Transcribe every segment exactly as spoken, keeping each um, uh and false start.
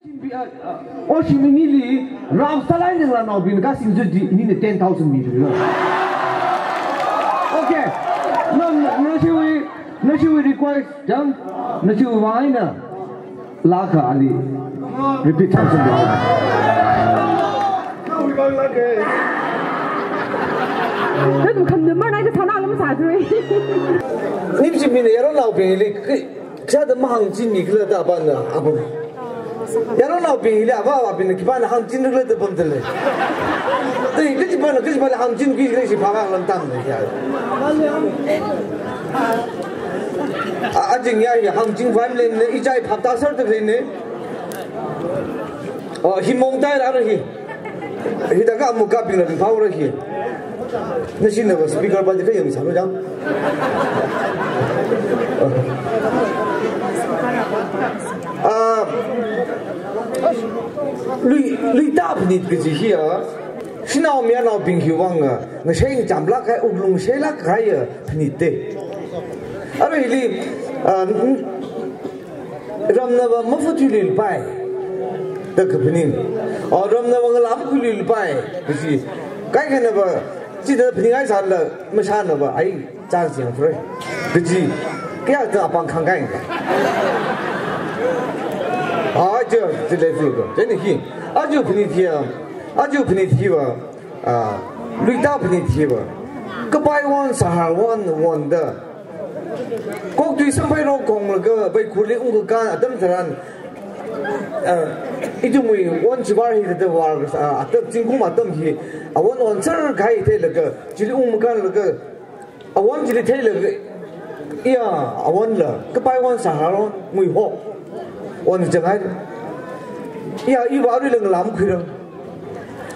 Oshi minili, Ram Salai Ngalānaobing kasing zu di, nina ten thousand mi. Okay. No, no, nashiwui, nashiwui request, jang, nashiwui vang eina, lāka ali. Repeat thousand. Tad kham de mar nai ka thana lam sa thui. Nipsi mina yaronnaobingli, kashada mahāngchinmi khala da apana, apam. Yaronnaobingli ava avābingna khipāna hāngchin khala da pamdalei. Tui, kachipāna, kachipāli hāngchinki khala shi phāvang lam tamlei ya. A, ajing ya, ya hāngchin vang lei ne, ichai phap tāser tak lei ne. Oh, hi mong tai ra hi. Hithākha amukabingna ringphāra hi. Nashina va speaker pa di kayang sālu jang. Ah, lui, lui ta phanit kaji hiya. Shanao mayarnaobing hiwuivang, ah, ngashei ngachamlāk kahai, wuklung shailāk kahai, ah, phanit te. Arui hili, ah, n-, ramna va mafuthuiluipai da kaphaning. O, ramna va ngalā makhuiluipai kaji. Kaikhana va, chida phaningai sālala, mashana va, ai, chance yang free. Kaji, kayākha apāng khangkai. Aja, chilei flu ko. Chieina hi, aja phanit hiya, aja phanit hiva, ah, lui ta phanit hiva. Kapai won, sahar won, wonda. Koktui Samphairao konglaga, Vaikhurli ungkakān atam tharan, ah, ithumwui won chivar hi thāda var, ah, atam, zingkum atam hi, awon wonser kahai theilaga, chili ungmakānlaga, awon chili theilaga, iya, awonla, kapai won sahar won, muihok, won jangai. Iya, iva aruila ngalā makhuirang.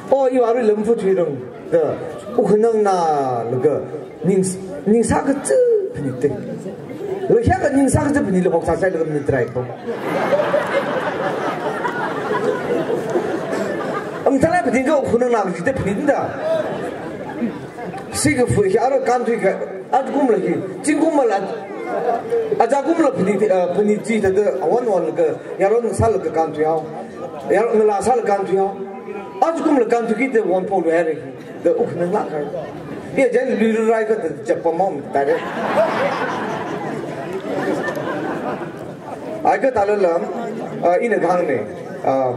O, iva aruila mafuthuirang da, wukhanangna laga, ning, ningsā kachi phanit te. Lo hiyākha ningsā kachi phanit lo hoksā sailaga manit rai ko. Ang thalai phanit ko wukhanangna kaji te phanit da. Sikafu hi ara kānthui ka, ajakumla hi, zingkumla, ajakumla phanit, eh, phanit chi thāda awon wonlaga, yaron sālaga kānthuihao. Yaron ngalā sālaga kānthuihao. Ajakumla kānthuiki te won pho luihaira hi. Da wukhananglāk kahai. Iya, jen lui rai kha da chapamam tare. Ai kathālala, ah, ina kahāng ne, ah,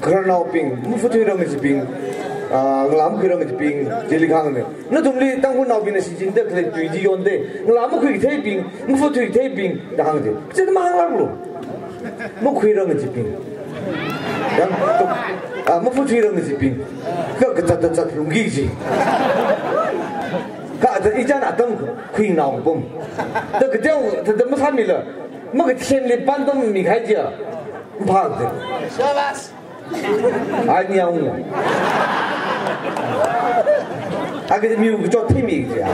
khararnaobing, mafuthuirang kajibing, ah, ngalā makhuirang kajibing, chili kahāng ne. Nathumli Tangkhulnaobingna shichinda khalei tui chi yonde, ngalā makhuitheibing, mafuthuitheibing, da hāngde. Chieina mahānglāklu. Makhuirang kajibing. Yang, ah, mafuthuirang kajibing. Kha, kazat, kazat lungki ji. Kha, ata ichan atam khuinao pum. Da kateo, da, da masāmila. Makathenli pandom mi khai jia. Mpha de. Shabas. Ai, ni ang. Agi mi u chot thimi jia.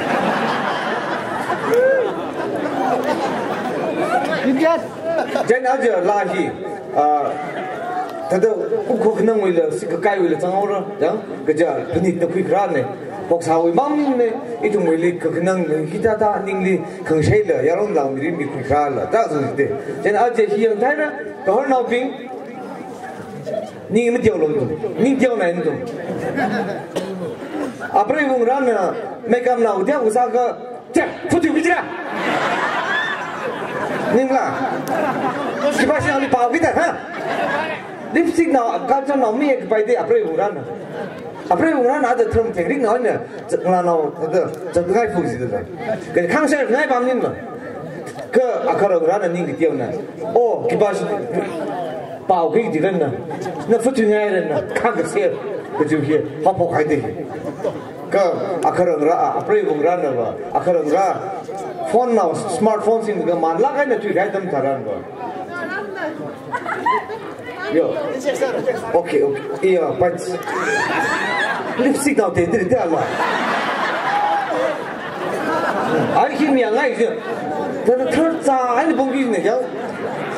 Yes. Jen aja lā hi. Ah, thāda wukho khanangwuila, sikakaiwuila zanghaora, yang, kaja phanit na khuikharā ne, hoksāwui mang ne, ithumwuili kakhanang hithāda ningli khangsheila, yaronla mirinli khuikharāla, da zung te. Jen aja hi yang thaira, khararnaobing, ning mateolung tu, ning teonai tu. Apreiwungrana, makeup nao dia usākha, Che, futhui kajira. Ningla. Khipāshi ali pao kita, ha? Lipstick nao, culture nao mi ek pai de apreiwungrana. Apreiwungrana ada term teknik nao ne, ngalānao, ada, jadngai fu si da. Ke khangsher ngai pam nin ma. Ke akharangrana ning kiteona. O, khipāshi pao ki di ran na. Na futhuingai ran na, khangsher. Kaji hi, haphok hai de. Kha, akharangra, a, apreiwungrana va, akharangra, phone nao, smartphone singda manlāk eina thuihai atam tharan va. Yo. Okay, okay. Iya, but lipstick nao te, te, te, ala. Ai, khi mi angai je. Thāda thar cha, ai, bong ki ne, ya.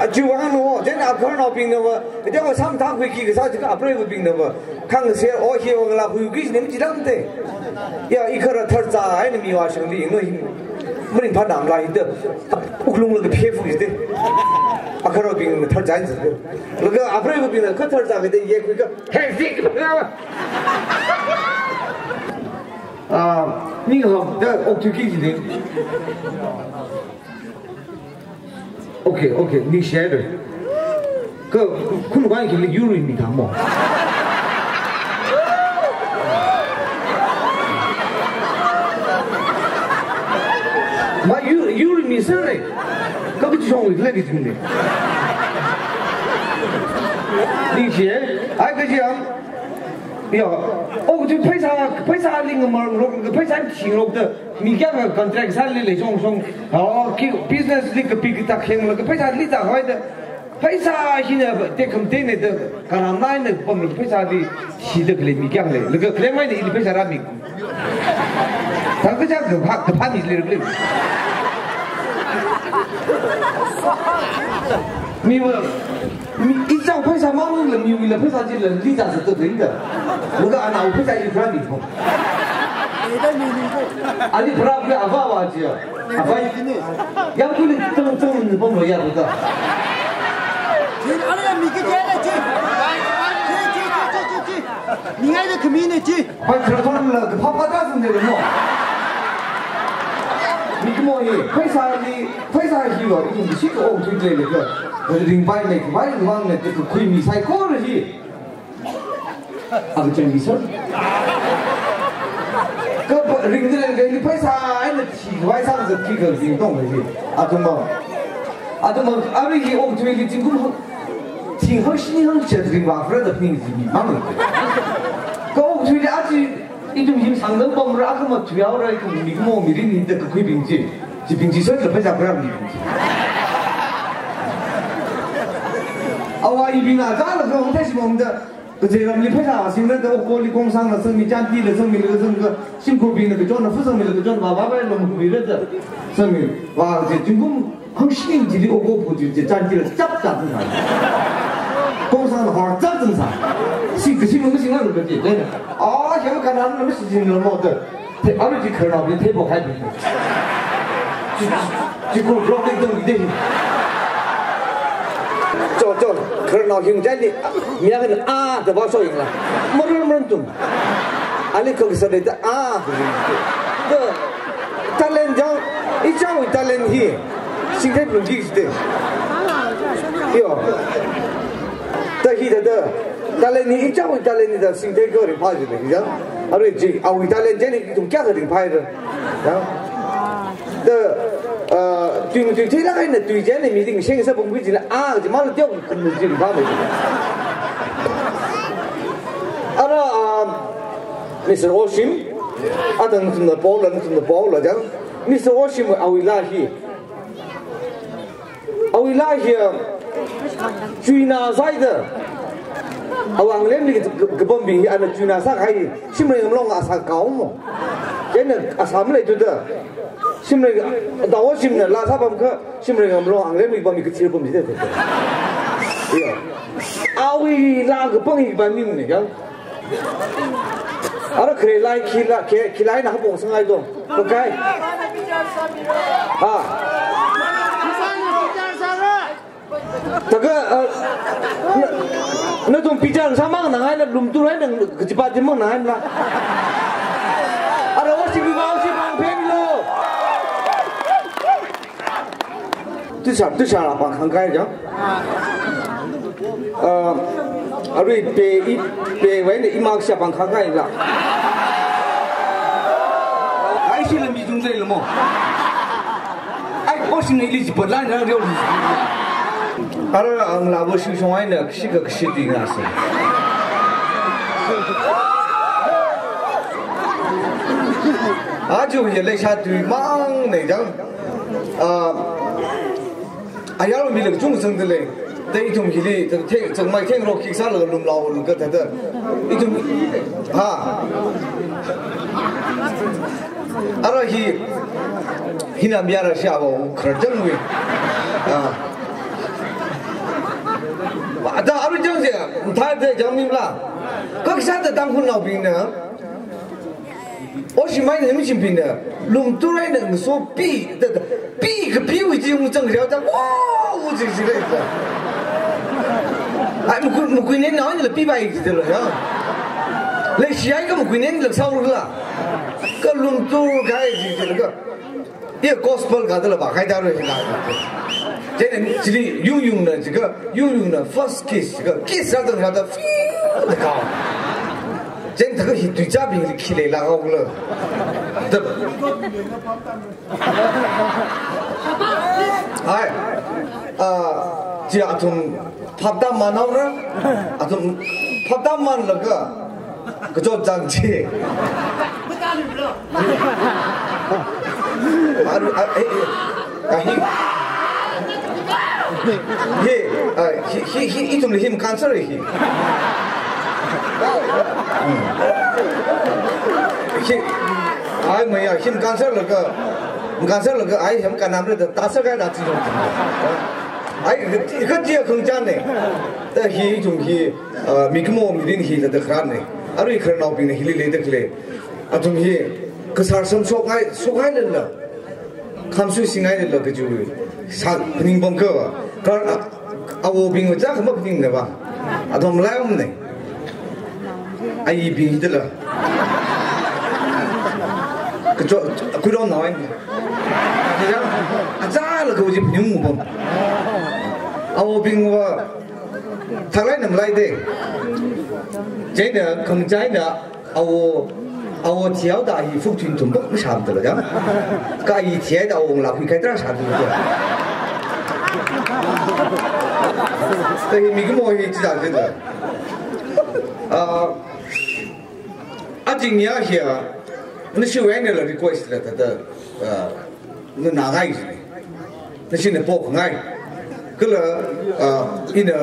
A, jiwang no, jen akharannaobingna va, jen va samthang khuiki kasā jikha apreiwubingna va. Khangsher, o, hi wang la hui kis nim chidam te. Ya, ikhara thar cha, ai, ni mi wa shang li, no, hi. Maringphā namlā hida, wuklungla kaphe fu hida. Akharobingna tharchān zida. Laga apreivabingna kha tharchā kida yekhuiga, "Hey, Vic!" Ah, ninghao, da, okthuiki jide. Okay, okay, ningshida. Kha, khunvang kili yurimi thamo. Ma yu-, yurimi sāra. Kha kachi shongli khala kajine. Ningshi, eh? Ai kaji am. Yo. Oh, tu pheisā, pheisāli ngamar rok, pheisā thi rok da. Mi kayākha contract sāli lei shong shong. Oh, ki business li kapi katak kheng la, pheisāli zāhaida. Pheisā hina tekam tene da, karam naina pamla pheisāli shida khalei mi kayākha lei. Laga khalei maina ili pheisā rāmi. Thang kaja kapha, kapha mi lei lei. Miwui, mi, ichao pheisā mangla, miwuila pheisā chila, li zāzat ringda. Laga anao pheisā i rāmi pam. Ali pharākhui avāva chiya. Avā i kini. Yangkhuili tang tang ni pamlo ya da. Chi, ali ya mi kayākha chi. Chi, chi, chi. Ningai da khami ne chi. Pai khararthon la kapha pata sinde mo. Mikumo hi, pheisāli, pheisā hilo, i shik okthui lei laga. Ringpai lei, khavai vang lei, kakhuimi saikora hi. Akachang misar. Kapa ringda lei kha ili pheisā eina thikhavai sāzat ki kha ringtong lei hi. Athumva. Athumva, arui hi okthuili zingkum hang, thing hangshini hangchat ringvā phara da phaning chi mi mang lei. Kha okthuili aja ithum him sangdang pamra, akhama thuihaora, ithum mikumo mirin hida kakhuibing chi. Chibing chi sāda pheisā khuirāmi bing chi. Awui bingna zālaga hong thei shimongda, kazeiramli pheisā singda, okoli kongsangla sangmi, chantila sangmi, laga sangga, shimkhurbingna kachonna fu sangmila kachonna vāvāvailo makhuira da sangmi. Vā kaje zingkum hangshini chili oko phu chi, chantila chap chap sā. Kongsangla hor chap chap sā. Sing kashi mung sing la lu kaje. Ah, yang kanan na masi sing lo mo da. Te, arui chi khararnaobing theiphok haibing. Chi, chi, chi khurblock ding tung ding. Cho, cho, khararnao hing jali, mi akhana a da vāshoyingla. Maran maran tum. Ali kha kasā leida a. Da, talent jang, ichaowui talent hi. Singthei plung jide. Yo. Da hi da da. Talent hi ichaowui talent hi da singthei kha ringphā jide. Ya. Arui chi, awui talent chili ithum kayākha ringphāra. Ya. Da, ah, tui matui theilāk eina tui chili mi tingsheng sā pung pi chila, ah, chi mala teo kunu chi ringphāmei. Ara, ah, Mister Oshim, athang nathumna pola, nathumna pola jang. Mister Oshim awui laa hi. Awui laa hi, chuina sāhaida. Awui anglemli ka, ka, kapambing hi ana chuina sākahai, Shimrei Ngamlong asā kao mo. Chieina asā maleithuda. Shimrei, Tao Oshimna laa sāpam kha, Shimrei Ngamlong anglemli pammi kathir pam jide. Ya. Awui laa kapang hi pammi ne, ya. Ara khare lai khi laa, khi, khi laina hapong sangai do. Kakai. Ha. Taka, uh, na, nathum bichar sāmang nangaila lumtur haina kajipa jimang nangaila. Ara Oshimwui vang Oshim vang phemilo. Tushar, tushar apāng khangkai jang. Ah, arui pe i, pe wai ne imak siya pāng khangkai la. Ai shi lam bi jung zai lamo. Ai, Oshim ne ili ji patla na ryo. Ara ang la bo shu shong ai na kashi ka kashi ti nga se. Aju ya le sha tui mang ne jang. Ah, ayar mi le chung sang de le. Te ithum hili, te, te, te mai theng ro ki sa le lum lao lu ka te te. Ithum, ha. Ara hi, hina mi ara sha bo, khar jang wi. Ah. Ba, da aru jang je, thar de jang mi la. Ka sa te Tangkhulnaobing na. Oshimai eina Nimshimbina, lumtur eina ngasopi, da, da, pi kapiwui chi ungzang riau da, wow, wu chi chi lei da. Ai, makui, makuinenao einala pipai chi da lo ya. Leishiakha makuinenla saorala. Kha lumtur kahai chi chi ka. Iya gospel kathāla vākahai da roi la. Chieina chili Yungyungna jiakha, Yungyungna first kiss jiakha, kiss sāda sāda, fiu da kao. Chieina thākha hi tuizābingli khi leilāk haola. Da. Ai, ah, chi athum phaptāmān haora, athum phaptāmānlaga, kachot chang chi. Aru, a, e, e, a, hi. Hi, a, hi, hi, hi, ithumli hi macancer hi. Hmm. Hi, ai maya, hi macancer laga, macancer laga, ai hi makānamra da, tāsā kaida chi lo. Ai, kati, kati a khangchān ne. Da hi ithum hi, ah, mikumo mirin hi da da kharān ne. Arui khararnaobingna hili leida khalei. Athum hi kasār samshokngai, shokngailala, khamsui singngailala kajiwui sā phaning pam kha. Kar, a, awobing va chākha maphaningnava. Athum lai um ne. Ayibing dala. Kacho, kuiron nao ai. Achālakha va chi phaning pam. Awobing va thaklai namlai de. Chieina khangachāna awo, awo thihaoda hi phuk thin thum phuk masham dala jang. Kha ayi thihaida awo ngalā khuikhai tarā sham dala. Da hi mikumo hi chi da chi da. Ah, ajing ya hi a, nashiwui einala request la thāda, ah, na, nangai. Nashina pokngai. Kala, ah, ina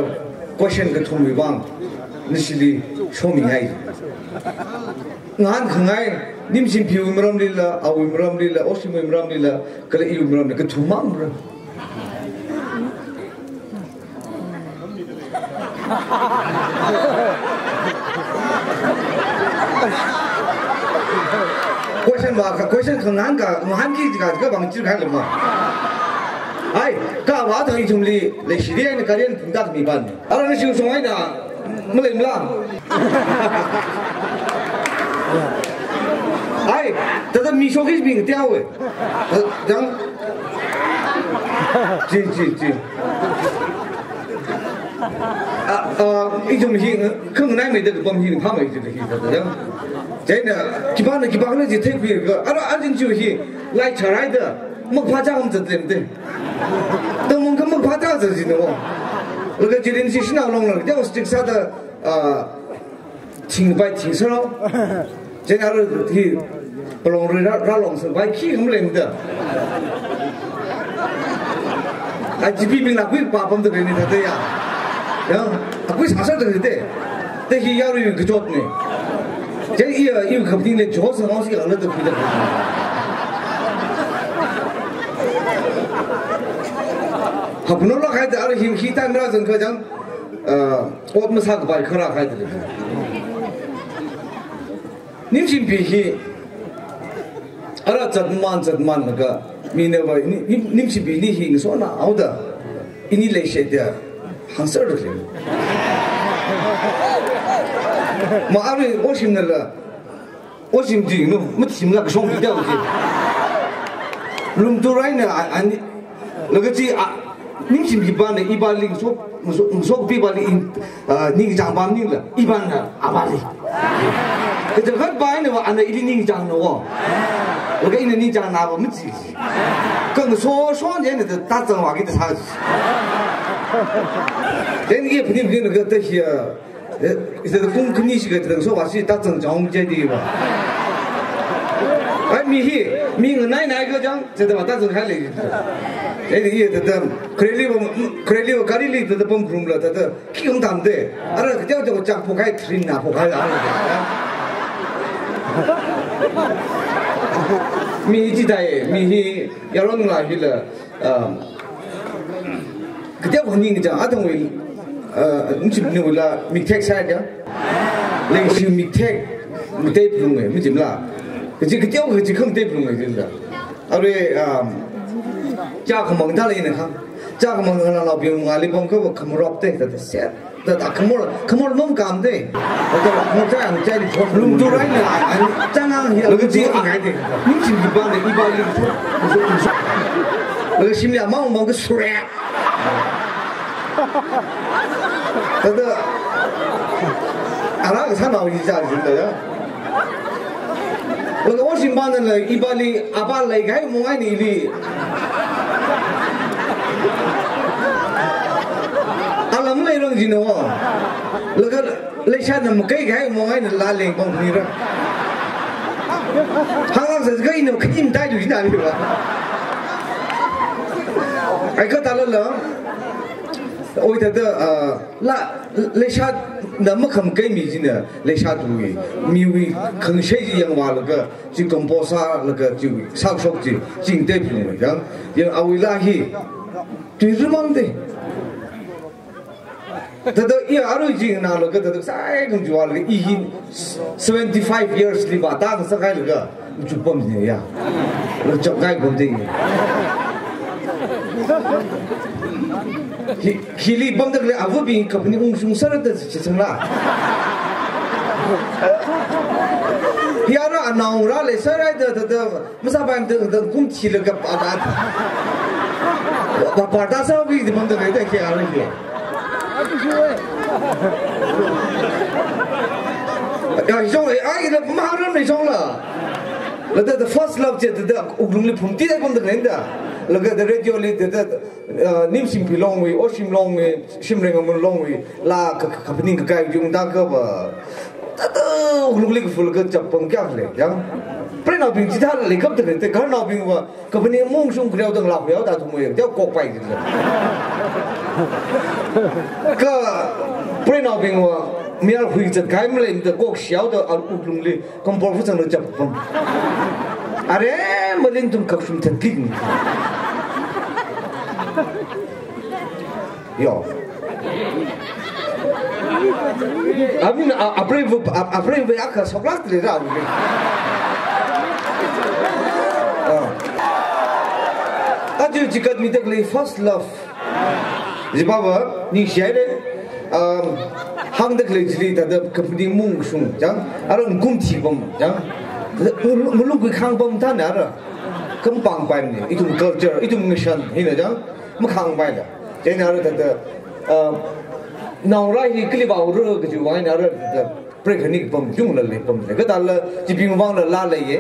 question kathumwui vang nashili shomingai. Ngahānkhangai, Nimshimbiwui maramlila, awui maramlila, Oshimwui maramlila, kala iwui maramli kathum mang maram. Question va kha, question khangahān kha, ngahānki jiakha, kha bang chir kha lama. Ai, kha va thang ithumli, leishiri eina guardian phungda mi ban. Ara nashi shong eina, maleimala. Ai, thāda mi shokisbing tiawe. Jang. Chi, chi, chi. A, a, ithum hi, khangahānmeida kapam hi, phamei chi hi, thāda jang. Chieina, khipāna, khipāna chi theikhuiakha, ara, arjin chi hi, lai charaida, makphā chang zatlemde. Tamung kha makphā chang zat chi no. Laga chilin chi shanao longla, ya stick sāda, ah, thingpai thing sāra. Chieina arui hi palong rui rā, rālong sāpai khi ngam lemda. Ai, chibibingna kui papam da ni thāda ya. Ya, akui sāsā da de. Da hi yarui kachot ne. Chieina iya, iya kaphaning le jo sa ngau si ala da kui da. Hapno la khai da ara hi, hi time ra zang kha jang, ah, ot masākapai kharā khai da. Nimshimbi hi, ara zatman, zatmanlaga, mina va, ni, ni, Nimshimbi ni hi ngasona haoda, ini leishiya, hāngser da khalei. Ma arui Oshimnala, Oshim jing no, mathimla kashong bi da uji. Lumtur eina, a, ani, laga chi, a, Nimshimbi bana, ipāli ngasok, ngasok, ngasokpi pāli in, ah, ningchāng pam ningla, ipāna, apāli. Kachangkhat pa eina va, ana ili ningchāng no. Laga ina ningchāng na va, machi. Kha ngaso shon eina ta, ta zang va ki ta sā. Then iya phaning phaning laga ta hi, ah, Eh, ithāda pung khani shikha ithāda so va shi ta zang chang jai di va. Ai mi hi, mi nganai nai kha jang, ithāda va ta zang khai lei. Eh, iya thāda, khareli va, khareli va, khareli thāda pam khrum la thāda, khi um tam de. Ara, kha jang jang chang phokhai, trin na phokhai la. Mi chi dai, mi hi, yaron la hi la, um, kateokha ningchāng, athangwui, uh, Nimshimbi niwuila mikthek sāya. Leishiwui mikthek, matei phalunge, mijimla. Kachi kateokha kachi khangatei phalungngai jida. Arui, um, chā khamang thālei na kha. Chā khamang ngalānaobing ngalipam kha khamarop te, ta, ta, set. Ta, ta, khamor, khamor mom kam te. Ta, ta, khamor chā ang chā ni phot lung tu rai na, ang chā ngang hi, laga chi, ang ngai te. Ningshim ki ba ne, i ba li. Laga shimli amang mang ka sure. Thāda, ara kasānao hi chā jida ya. Laga oshim bana la, i ba li, a ba leikahai mong ai ni li. Alam leirang jina wa. Laga leishatna makaikahai mong ai na la leng pang ni ra. Hānglak sa kai no khadim tai du jina li ba. Ai kha thālala. Oi thāda, ah, la, leishatna makhamakei mi china, leishat wui, miwui khangshei chi yangvālaga, chi compose sālaga, chi sāshok chi, chingtei phalungngai yang, yang awui laa hi, tui rimang te. Thāda, iya arui chi nganālaga, thāda, saikham chiwālaga, i hi seventy-five years li vātang sākhailaga, chupam ne ya. Lo chapkai pam te. Hi, hili pamda khalei avabing kaphaning ungshung sāra da chi sangla. Hi ara anao rālei sāra da, da, da, masāpaimada, da, kum thilaga pa, pa, pa, pa, da sāvi da pamda khalei da khi ara hi. Ya, shong, ai, ai, ina maharam ne shong la. Laga da first love chi da, da, wuklungli phumti da pamda khalei da. Laga da radio li da, da, uh, Nimshim Pi Longwui, Oshim Longwui, Shimreng Amun Longwui, la ka, ka, kaphaning kakai yung da kha ba. Da, da, wuklungli kaful kachap pam kya le, ya. Preinaobing chithālei kap da khalei, te garnaobing wa, kaphaning mungshung khareo dang lak yao da thumwui, teo kok pai jida. Kha preinaobing wa, mayar hui zatkahai malei da kok shiao da al wuklungli, compose sangda chap pam. Are, malin tum kakshum thatlik. Yo. Amin, a, a brave, a, a brave akha shoklak le ra. Ah. Aja chikat mida khalei first love. Jiba ba, ningshi haire. Um, hāngda khalei chili thāda kaphaning mungshung, chang. Ara kum thi pam, chang. Malung, malung kui khang pam thāna ara. Kampang paimane, ithum culture, ithum ngashan, hina chang. Makhang paida. Chieina ara thāda, uh, naongarā hi kali vāura kajiwui eina ara thāda, preikhaning pam, yungla lei pam lei. Kha thāla, chibing vangla la leiye.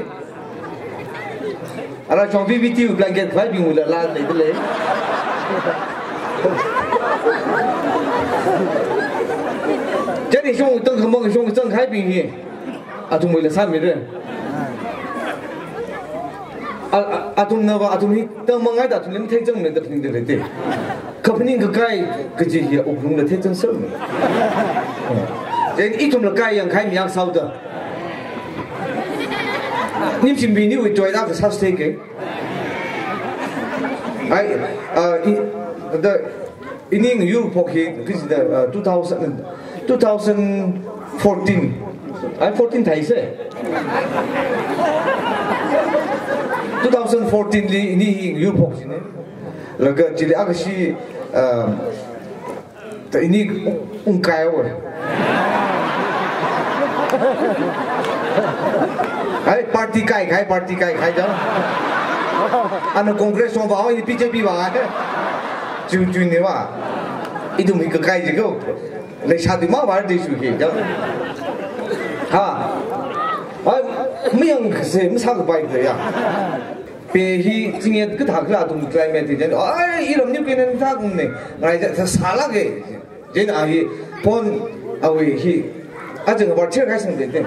Ara chong B B Q blanket khavai bingwuila la lei da lei. Chieina shong tang khamang shong zangkahai bing hi. Athumwuila sāmira. A, a, athumna va, athum hi tangmang ngaida athumli matheichang mida phaningda lei te. Kaphaning kakai kaji hi wuklungla theichang sāmira. Then ithumla kai yangkahai mi yang sao da. Nimshim bing niwui toi da kasā stay ke. Ai, uh, i, da, ini ngayur phok hi, kajida, uh, two thousand, two thousand fourteen. Ai, fourteen thai se. Two thousand fourteen li ini hi ngayur phok jine. Laga chili akashi, um, ta ini ung, ungkai wa. Ai, party kaikhai, party kaikhai jang. Ana Congress song ba, ini B J P ba, ai. Ju, ju ne wa. Ithum hi kakai ji ko. Leishatwui mavāra de shu hi jang. Ha. Ai, mayang kase, masākapai kaya. Pe hi chingyat kathā khala athum climate hi jan. Ai, iram ni kenen thak ne. Ngai ja sālak e. Jen a hi pon awui hi. Ajang bar chair kai sang de de.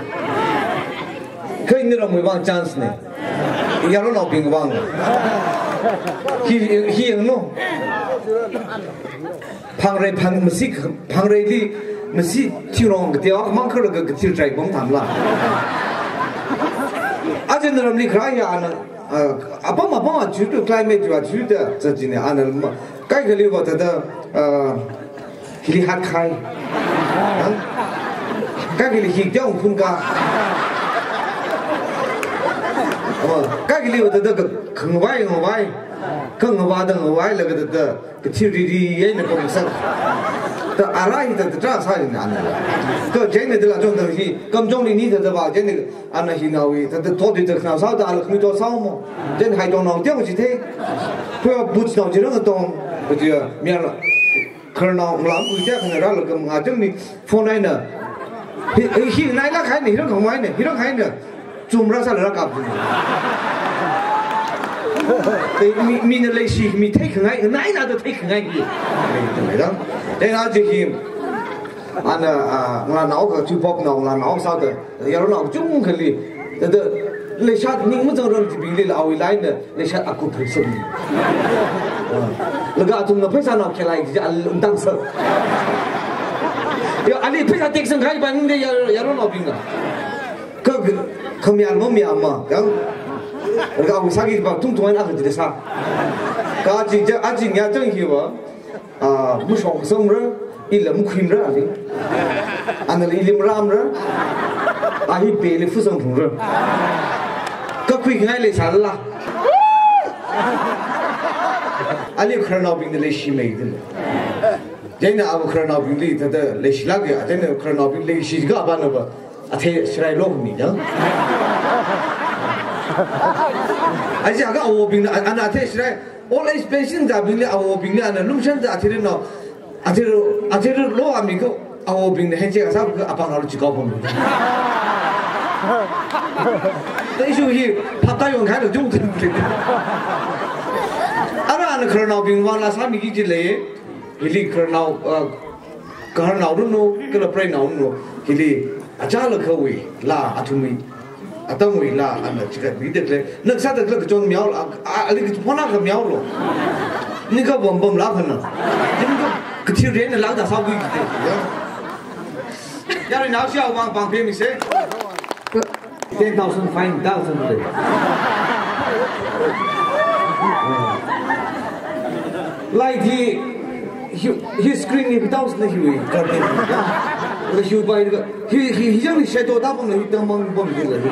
Kha ini ramwui vang chance ne. Yaronaobing vang. Hi, hi yang no. Phangrei phang masi, phangreili masi thirong kateowa mang kar ka kathir trai bom thamla. Ajin ramli kharā ya ana, ah, apam apam a chutu climate wa chuta zajine ana ma, kaikhali wa thāda, ah, hili hat khai. Kaikhali hi teong phun ka. Ama, kaikhali va thāda ka, khangavai, ngavai. Khangavai da ngavailaga thāda, kathir riri eina pamsak. Da ara hi thāda tarā sālina ana. Kha chieina thāla chungda hi, kamchongli ni thāda va, chieina ana hinaowui, thāda thotda khanaosāda ala khami thosāmo. Chieina haitong nao tiang chithei. Pua boots nao chirang tong. Kaja, miala. Khararnao nglam ui tia khana rālaga mangā chungli phone eina. Hi, hi, hi, naila khaina, hirang khamai na, hirang khaina. Chumra sāla rākap dun. Te mi, mina leishi, mi theikhangai, naina da theikhangai hi. Te na ji hi. Ana, ah, ngalānao ka, chupok nao, ngalānao sāda. Yaronnao chungkhali, thāda, leishat ning mazangrarchibinglila awui laina, leishat aku phungsum. Laga athumna pheisā nao khelai ji al undang sa. Ya, ali pheisā teksang khai ba ningde yar-, yaronnaobingna. Kha, kha mayarma mayarma, yang. Laga awui sāki ba tungtung eina akha jida sā. Kha aji ja, aji nya jang hi va. Ah, mashok samra, ila makhuimra ali. Anala ili maramra. Ahi peli fusang thungra. Kakhuingai leisāla. Ali khararnaobingna leishimeida. Chieina awo khararnaobingli thāda leishilaga, chieina khararnaobing leishi ga ba na ba. Athei shirai lokmi ya. Aja ga awobingna, ana athei shirai. Old age pension da bingli awobingli ana lumshan da athirino. Athir, athir lo ami ko awobingna henche ka sab ka apang alu chikau pon. Te isu hi phapta yong khai lo jung tin tin. Ana ana khararnaobing vangla sāmiki jilei. Hili khararnao, ah, khararnao runo, kala preinao runo. Hili achālakhawui, la athumwui. Atamwui la ana chikat mi dekle. Nak sāda kala kachon miao la, a, ali kachon phona ka miao lo. Nika bom bom la khana. Nika kathir rena la da sābui kite. Ya. Yaronao shia wang pang phe mi se. Ten thousand, five thousand le. Lai thi, hi, hi screen ni thousand na hiwui. Karte. La hiu bai ka. Hi, hi, hi jang ni shadow da pam la hi tang mang pam hi la hi.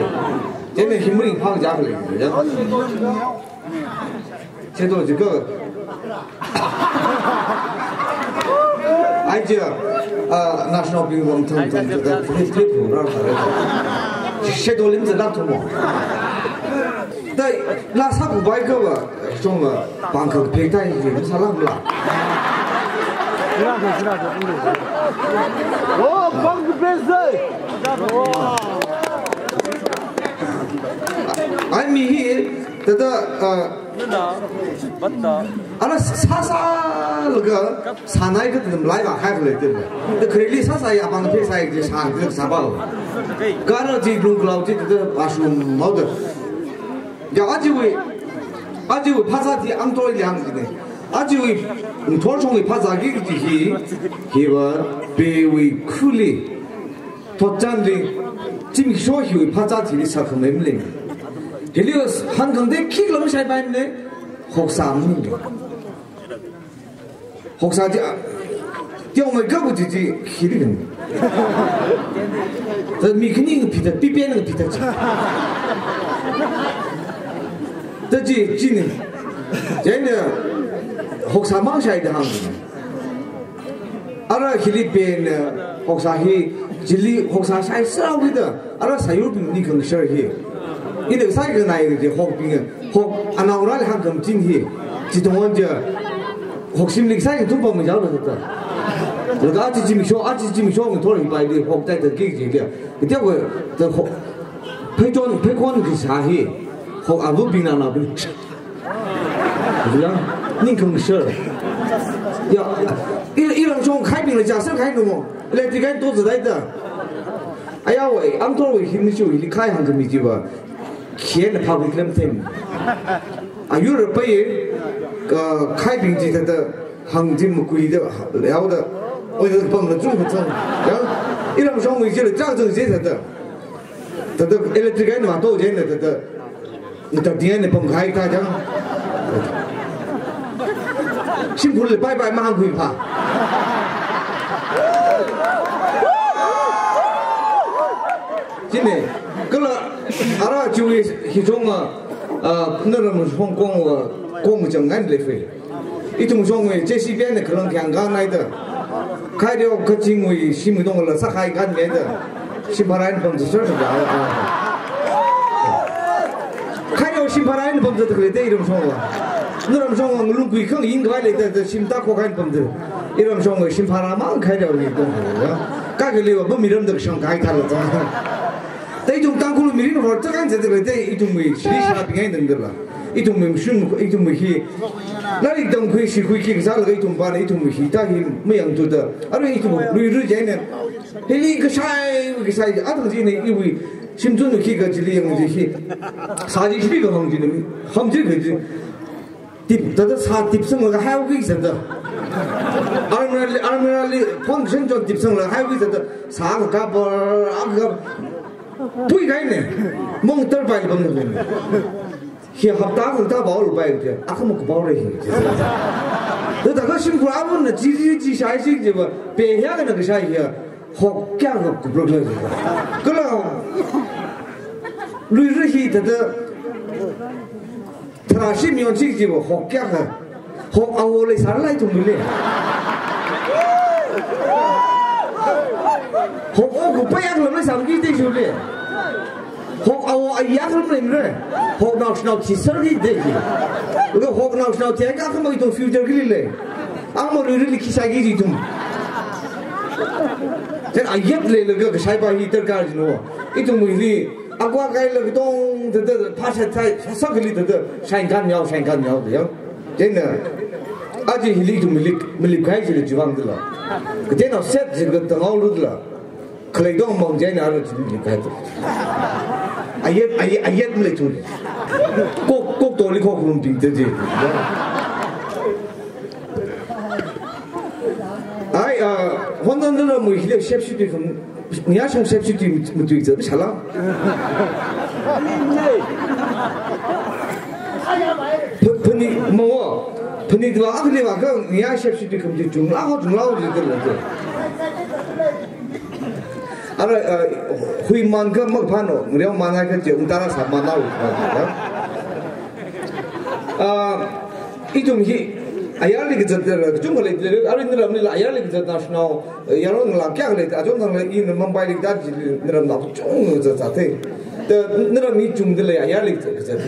Chieina hi mring phang ja le. Ya. Shadow ji ka. Ai ji, ah, national bing wang thang thang thang thang thang thang thang thang. Shadow lim zalak thang mo. Dai, la sāku bai ka ba, chong ba, bang ka phe tai ji, salam la. Oh, bang ka phe sai. Ai mi hi, thāda, ah, Ana sāsālaga sānai kathum lai vākahai khalei tila. Da khareli sāsāya apang phesāya kaji sā kaji sāpāla. Kala chi lungklau chi da vāshum maoda. Ya ajiwui, ajiwui phazā chi angtoi liang chi ne. Ajiwui ngthor shongwui phazāki kaji hi, hiva pewui khuli. Thotchanli, zimiksho hiwui phazā chili sākhamei malei. Hili hāngkhangatei khikha lam shaipai malei, hoksā mi. Hoksā chi, a, tiong mai kabu chi chi, hili kan. Ta mi khani ngaphita, pipen ngaphita chi. Ta chi, chi ni. Chieina, hoksā mang shaida hāng. Ara hili pen, eh, hoksā hi, chili hoksā shai sāwida, ara sāyurbing ni kangshar hi. Ina sākhangai kaji hokbing, hok anaorali hāngkhamachin hi. Chithong wan ja, hokshimli sākhangatha pam jaoda ta. Laga achi zimiksho, achi zimiksho ngthor hi bai di hok tai ta ki ji dia. Dia ko, ta hok, pheiton, pheikhon khisā hi. Hok avubing anaobing. Ya, ningkangshar. Ya, i, iramshong khaibingla chāsār khai numo. Electric kai to zadai ta. Ayawui, angthorwui himni chu hili khai hāngkhami chiva. Khian public lam them. Ayur pai, ah, khaibing chi thāda hāngchim makui da, yaoda. Oi, da pamla chung kachang. Ya, iramshongwui chila chāchang chi thāda. Thāda electric eina vāto jina thāda. Ngathāda eina pamkahai ta jang. Shimkhurli bye bye mahāngkhui pha. Chine, kala Ara chiwui hi chong a, ah, naram Hong Kong wa kong chang ngan lei fei. Ithum chong wui J C B N na kalang kyang gan nai da. Khai deo kaching wui shim dong la sa khai gan nai da. Shim pharai pam zu sir da. Khai deo shim pharai pam zu da kle de iram chong wa. Naram chong wa ngalung kui khang yin khai lei da, da shim ta ko khai pam zu. Iram chong wa shim pharai mang khai deo ni dong wa. Ka ke le wa ba miram da shang khai tha la da. Tei ithum Tangkhul mirin hor tsakan zedele tei ithumwui shri sha pingai nangdala. Ithumwui mashun, ithumwui hi. Lairik tamkhui shikhui ki kasālaga ithum pāna ithumwui hi ta hi mayang tuda. Arui ithum lui rui jaina. Hili kashai, kashai, atang jina iwui. Shimchun ki ka chili yang ji hi. Sāji shri ka hang jina mi. Hang ji ka ji. Tip, tata sā tipsanglaga haiwui zata. Armrali, armrali, function chon tipsanglaga haiwui zata. Sā ka kapar, aka pui kaine. Mong tar pai bang ne. Hi hapta ka ta bau lu pai ke. Aka muk bau re hi. Tata ka shim kura mun na ji ji ji shai ji ji ba. Pe ya ka na ka shai ya. Hok kya ka kublok le. Kala lui ri hi tata. Tharā shim yon chik jiwa hok kya ka. Hok awo le sar lai tum le. Hok o ku payak lam le sam ki de shu le. Hok awo ayak lam le mre. Hok nau shnau chi sar ki de ki. Lo hok nau shnau chi ka ka mai to future ki le. Ang mo lui ri ki sa ki ji tum. Then ayat le le ka shai ba hi ter ka ji no. Ithumwui hi Akwa kai la katong tata phasā thai, phasā kali tata, shine kan yao, shine kan yao, yao. Chieina, aji hili tu milik, milik kai jila jiwang dila. Katena set jila tangau lu dila. Khalei dong mang chieina ala tu milik kai tu. Ayat, ayat, ayat mle tu. Kok, kok toli kok rum ping te ji. Ai, ah, honda nara mui hile shep shi tu kham, nia shong shep shi tu mutui zat shala. Ph-, phani mawa, phani dwa akli wa ka nia shep shi tu kham ji chung lao, chung lao ji de la ji. Ara, ah, hui man ka mak phano, riau man ai ka je, ung tara sa man lao, ya. Ah, ithum hi, ayarli kazat, kachungkha lei, arui naramli la ayarli kazat national, yaron la kya lei, ajom nang lei, in Mumbai li kazat, naram la kachungkha kazat zat te. Ta naram hi chungda lei, ayarli kazat.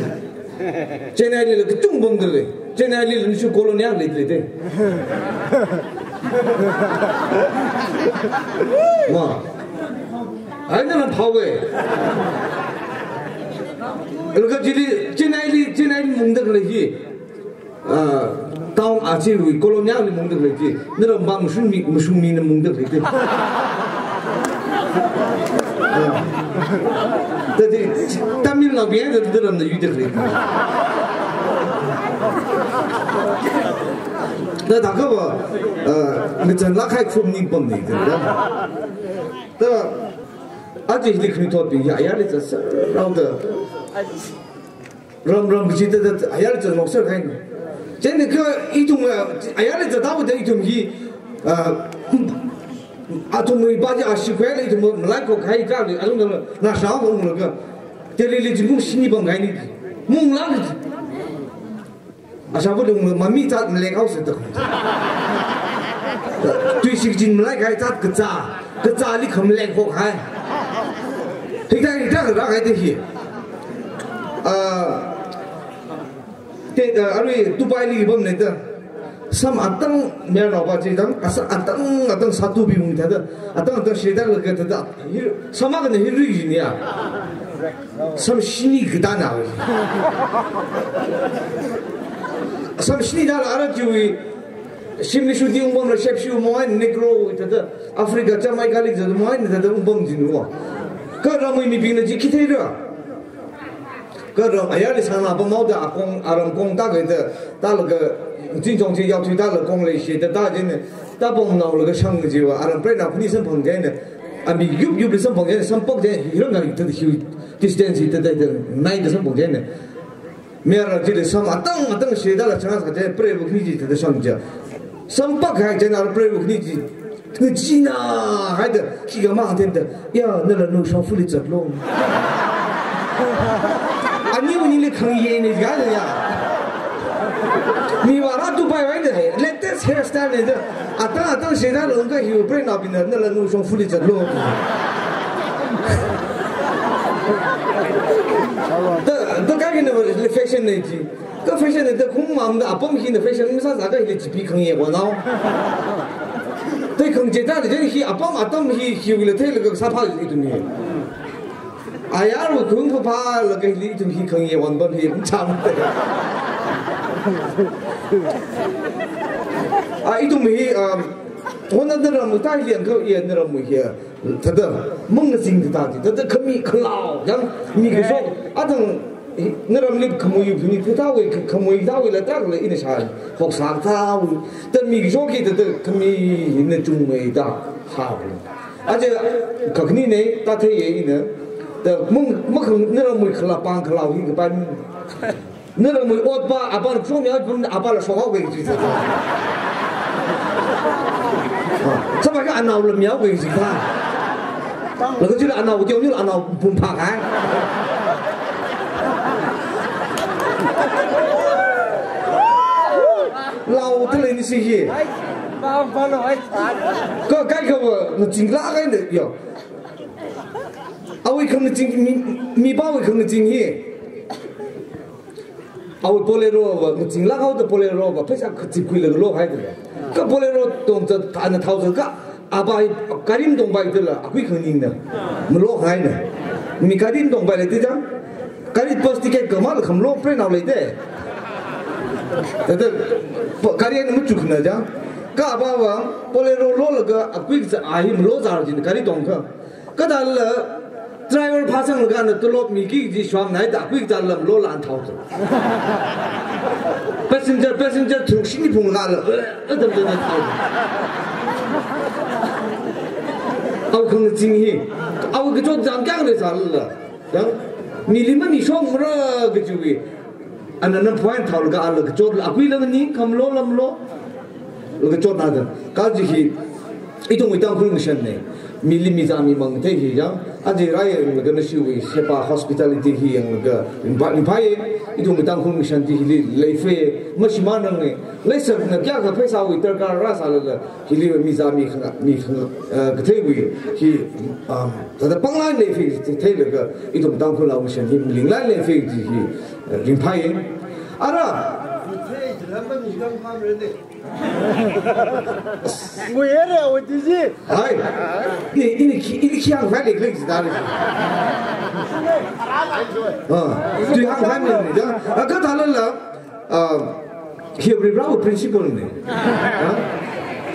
Chennai li la kachungkha bamda lei. Chennai li la nishu colony lei lei te. Ma. Ai naram phao we. Laga chili, Chennai li, Chennai li mungda lei hi. Ah, town a chi wui colony li mungda lei chi. Naram ba mushun mi, mushun mi na mungda lei chi. Ah. Tadi Tamil Nadu ya da naram na yu da lei. Da da ka ba, ah, mi chan la khai khum ni pam ni da. Da, aji li khni thot bi ya, ya le sa rao da. Ram ram ji da da, ayar zat nok sar kai. Chieina ka ithum, ah, ayar zat da da ithum hi, ah, athum mi ba ji ashi kwai le ithum malai ko kai ka le, alung da na sha ko ung ka. Te le le ji mung shini bang kai ni. Mung lang. Asha bu lung mami zat malek au se da. Tui shik jin malai kai zat kaza. Kaza li kham lek ko kai. Hita hita ra kai te hi. Ah, Te, ah, arui Dubai li bam ne ta. Sam atang mer nao ba chi dang, asa atang, atang satu bi mung ta ta. Atang, atang shi ta la ka ta ta. Hir, sama ka ne hir ri ni ya. Sam shini ka ta na. Sam shini ta la ara ji wui. Shim li shu di ung bam la shep shu mo ai Negro ta ta. Africa, Jamaica li ta mo ai ta ta ung bam ji nu. Ka ra mui mi bi na ji ki te ra. Ka ram ayarli sangna pamao da akong, aram kong ta kai da, ta laga, jin chong jin yao tui ta la kong lei shi da, ta jin, ta pong nao laga shang ji wa, aram prei na phuni sam phang jin, ami yup yup li sam phang jin, sam pok jin, hiram na ta hiu distance da da da, nai da sam phang jin. Mera ji li sam atang, atang shi da la chang sa jin, prei bu ni ji da da shang ja. Sam pak hai jin, aram prei bu ni ji. Ngi jina, hai da, ki ga ma ten da, ya, na la nu shang fuli zat lo. Ani unili khangayei ne ga ya. Miva rātupai vai de. Latest hairstyle ne de. Atang atang sheda longka hiu brain na bina na la nu shong fully chatlo. Da da kaikhana fashion ne ji. Ka fashion ne da khung mam da apam hina fashion mi sāsā ka hili chipi khangayei wa nao. Te khangayei da de hi apam atam hi hiu la theilaga sāpha ithum hi. Ayar wu khung pha pha laga hili ithum hi khangayei wan ban hi cham. A ithum hi, um, hona da ram ta hi ang ka iya na ram hi. Thāda, mung zing thāda, thāda khami khalao, yang mi kashok, atang, na ramli khamui phini thāda wei, khamui thāda wei la tak la ina sha, hok sa thāda wei, ta mi kashok ki thāda khami na chung mei da, ha wei. Aja, kakni ne, ta thei ye ina, ta mung, makhang, na ramui khala pang khalao hi kapan. Nara mui ot pa, apa la shong miao, apa la shong hao kei ji. Sāpai ka anao la miao kei ji ta. Laga jila anao, jila anao pum pha kai. Lao ta le ni si hi. Ka kai ka wa, na jing la kai ne, yo. Awui khang na jing, mi, mi ba wui khang na jing hi. Awui Bolero va, ngaching lak haoda Bolero va, pheisā kachip khuilaga lo haida. Ka Bolero tongda thāna thaoda ka, abai, gari tongbai dala, akui khanganingna. Malo haina. Mi gari tongbai leida jang. Gari bus ticket khamala khamalo pre nao leida. Thāda, gari eina machukna jang. Ka aba va, Bolero lolaga, akui kazā ahi malo zar jin gari tongkha. Kadala driver phasanglaga na tolop miki ji shwam naida kui kazā lam lo lan thao. Passenger, passenger thuk shini phunglaga la, eh, eh, dam dam thao. Awui khang jing hi, awui kachot jang kyang le sālala. Yang, mi lima mi shong mara kajiwui. Ana na point thaolaga ala kachot la, akui lam ni, khamalo lamlo. Laga chotna da. Kaji hi, ithumwui Tangkhul ngashan ne. Mili mizā mimang thei hi yang. Aja rai yanglaga nashiwui, shepa hospitality hi yanglaga. Ringphā, ringphāya, ithumwui Tangkhul ngashan chi hili leifa, mashimānang ne. Leisakna kayākha pheisāwui darkar rāsālala. Hili mizā mikhanga, mikhanga, eh, katheiwui. Hi, um, thāda panglāk leifa theilaga. Ithum Tangkhul ngashan hi, malinglāk leifa hi, eh, ringphāya. Ara. Ngui ere, o, diji. Hai. Ini, ini khi, ini khi hāngkhavai leikhala jidalei. Ah, tui hāngkhavai leida. Aka thalala, ah, hi Varivara principle ne. Ah?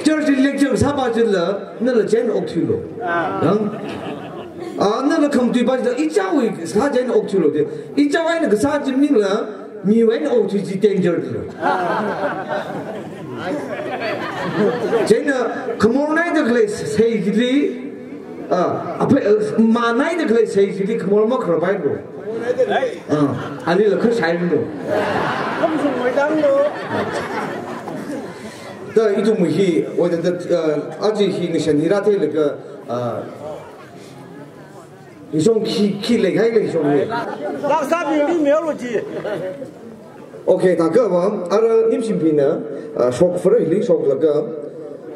Church lecture sāpa chila, nala chen okthuilo. Ah? Ah, nala khamtui pa chila, ichāwui sā chen okthuilo de. Ichāwui eina kasā chi maningla, miwui eina okthui chi danger lo. Chieina khamor naida khalei sei chili, ah, ape, ah, mā naida khalei sei chili khamor makharāpailo. Ah, alila khashai lo. Khamsung maidang lo. Da ithum hi, oida da, ah, aja hi ngashan hi rātheilaga, ah, Hishong khi, khi leikahai le hishong hi. Lak sāmi mi meo lo ji. Okay, thākha va, ara Nimshimbina, ah, shok fare hili shoklaga,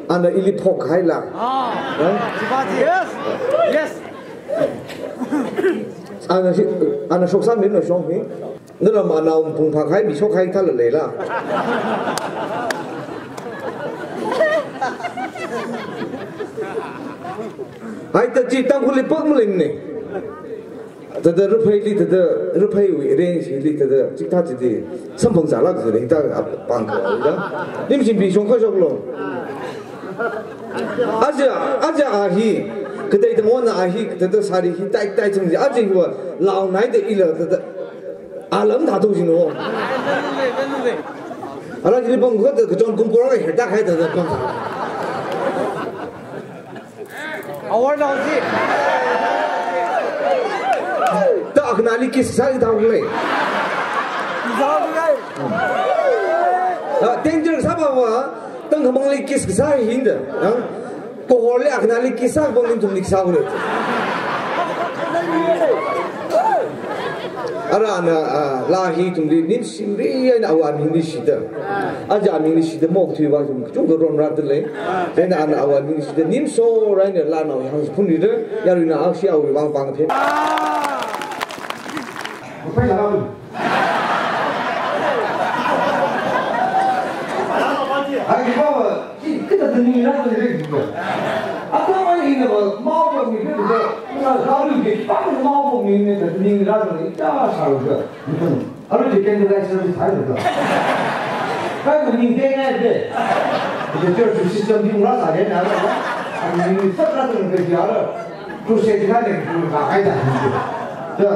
ana ili phokhaila. Ah. Eh? Yes. Yes. Ana shi, ana shok sāmi no shong hi. Nara manao phungphākahai mi shokhai thala leila. Hai ta chi Tangkhulli pak maling ne. Thāda ruphaili thāda ruphaiwui range li thāda chithā chili samphang zālak zāli thāda pāng kala. Nimshimbi shongkha shoklo. Aja, aja ahi, kathei tangona ahi, thāda sari hi tai tai chang, aja hiva lao naida ila thāda alam thāda jino. Ala jili pang kha thāda kachon kumpora heta khai thāda pang. Award na ji. Ta akhanali kiss sāi thāle. Sāi. Ah, danger sāpava, tangkhamangli kiss sāi hinda. Ah? Kohorli akhanali kiss sāpava ithumli sāle. Ara ana, ah, laa hi ithumli Nimshimri eina āwo mingli shida. Aja mingli shida mok thuiwui vang ithum kachungkha ronrādalei. Chieina ana āwo mingli shida Nimshora eina laanao hāngphunrida, yaruina ashi āwui vang pāngthei. Ai, ki pa wa, ki, kita tening ra tening re ki pa. Ata ma ni na wa, ma wa mi re ki pa. Na ka lu ki pa ma wa mi ne ta tening ra tening ta sa ru ka. Aru ki ken da sa ru sa ru ka. Ka ni de ngai de. Ki church system di ra sa de na ra. Ani ni sa ra tening ka ya ra. Tu se ka ne ka ai da. Da.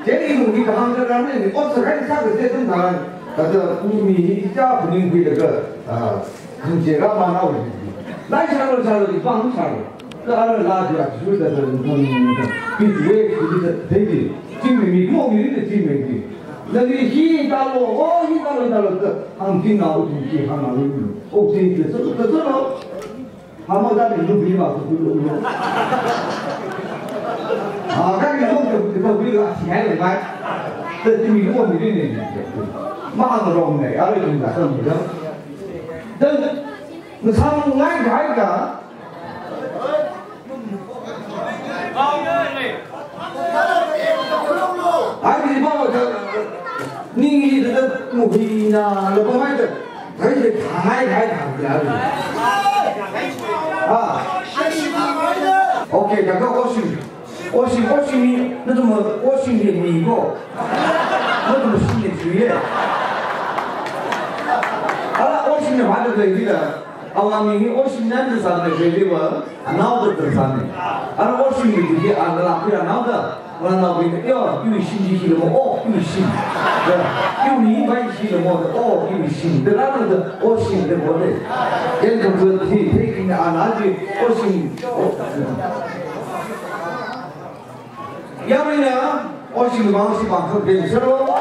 Chieina ithum hi kahāng tharan ni, ot sākahai sākasā ithum tharan, kathā mi hi chā phaningkhuilaga, ah, khangachei rāmānao hi. Lai shālu, shālu, ipāng shālu. Kha ara laa jua jua da da da da da. Pi jua jua da da da. Chingmei mi, mo mi da chingmei mi. Nali hi tālo, o hi tālo, tālo da. Hāngchingnao ithum hi hāngnao hi. O ching da da da da. Hamo da ni lu bi ma ku lu lu. Ah, ka ni lu ke ke bi la si hai le mai. Te ti mi lu mi ni ni. Ma ang rong ne, a le ni da sa mi da. Dan, na sa ngai kai ka. Ai, ni ba wa ta, ni ni ta ta mu hi na, lo ba mai ta. Thai se thai hai thang ya. Ah. Okay, ka ka ocean. Ocean, ocean ni, na tu mo ocean ni ni ko. Na tu mo ocean ni tu ye. Ala ocean ni ma ta ta ni la. Awang ni ocean nan ta sa ta ni wa. Anao ta ta sa ni. Ala ocean ni tu ye, ala la pi anao ta. Wana wina, yo, yu shin ji hi lo mo, oh, yu shin. Ya, yu ni bai shi lo mo, oh, yu shin. De la de, oh, shin de mo de. Yen de de, hi, hi, hi, ana ji, oh, shin. Ya, wina, oh, shin, bang, shi, bang, ko, de, shi, lo.